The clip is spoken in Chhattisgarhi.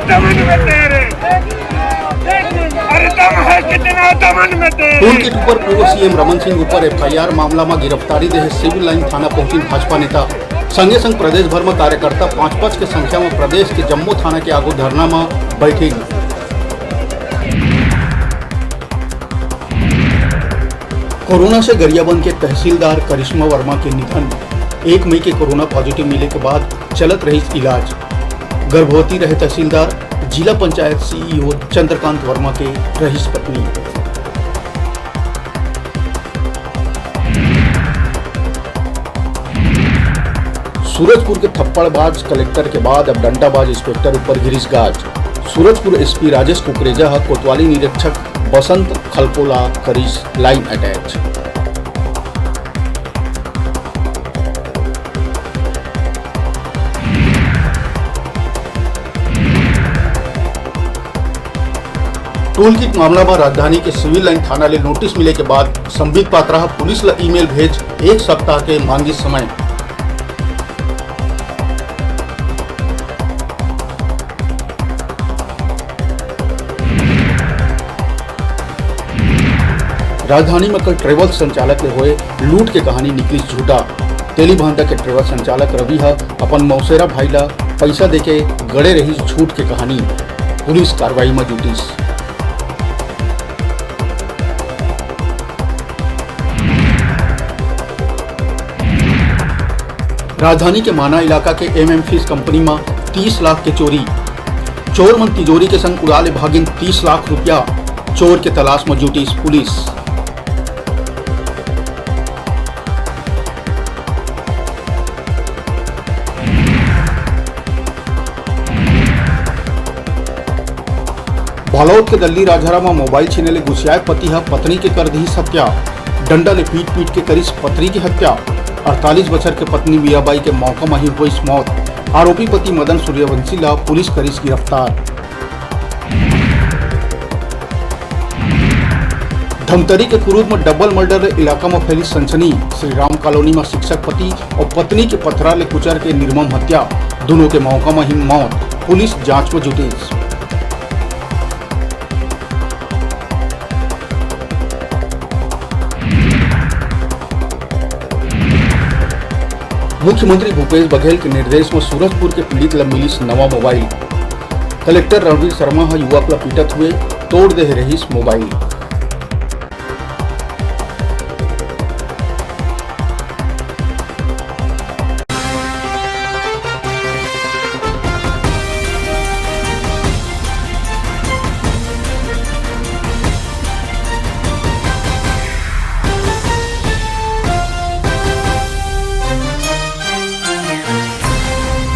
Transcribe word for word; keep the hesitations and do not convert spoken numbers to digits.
दमन में तेरे, अरे दम है कितना दमन में तेरे। टूल किट ऊपर पूर्व सीएम रमन सिंह ऊपर एफआईआर मामला म गिरफ्तारी देहे सिविल लाइन थाना पहुंचिन भाजपा नेता। संगे संग प्रदेश भर म कार्यकर्ता पांच पांच के संख्या म प्रदेश के जम्मो थाना के आगू धरना म बैठिन। कोरोना से गरियाबंद के तहसीलदार करिश्मा वर्मा के निधन। एक मई के कोरोना पॉजिटिव मिले के बाद चलत रहिस इलाज। गर्भवती रहे तहसीलदार, जिला पंचायत सीईओ चंद्रकांत वर्मा के रहिस पत्नी। सूरजपुर के थप्पड़बाज कलेक्टर के बाद अब डंडाबाज इंस्पेक्टर ऊपर गिरिस गाज। सूरजपुर एसपी राजेश कुकरेजा ह कोतवाली निरीक्षक बसंत खलको ला करिस लाइन अटैच। टूल किट मामला म राजधानी के सिविल लाइन थाना ले नोटिस मिले के बाद संबित पात्रा ह पुलिस ल ईमेल भेज एक सप्ताह के मांगिस समय। राजधानी म कल ट्रेवल संचालक ले होए लूट के कहानी निकलिस झूठा। तेलीभांटा के ट्रेवल संचालक रवि ह अपन मौसेरा भाई ला पैसा देके गड़े रहिस झूठ के कहानी। पुलिस कार्रवाई म जुटिस। राजधानी के माना इलाका के एमएम फिश कंपनी म तीस लाख के चोरी। चोर मन तिजोरी के संग उड़ा ले भागिन तीस लाख रुपया। चोर के तलाश म जुटिस पुलिस। बालोद के दल्ली राजहरा म मोबाइल छीने ले गुसियाए पति ह पत्नी के कर दिहिस हत्या। डंडा ले पीट पीट के करिस पत्नी के हत्या। अड़तालीस बछर के पत्नी मीराबाई के मौका म ही होइस मौत। आरोपी पति मदन सूर्यवंशी ला पुलिस करिस गिरफ्तार। धमतरी के कुरूद म डबल मर्डर ले इलाका म फैलिस सनसनी। श्री राम कॉलोनी म शिक्षक पति अउ पत्नी के पथरा ले कुचर के निर्मम हत्या। दूनों के मौका म ही मौत। पुलिस जांच म जुटिस। मुख्यमंत्री भूपेश बघेल के निर्देश म सूरजपुर के पीड़ित ल मिलिस नवा मोबाइल। कलेक्टर रणवीर शर्मा ह युवक ल पीटत हुए तोड़ दे रहिस मोबाइल।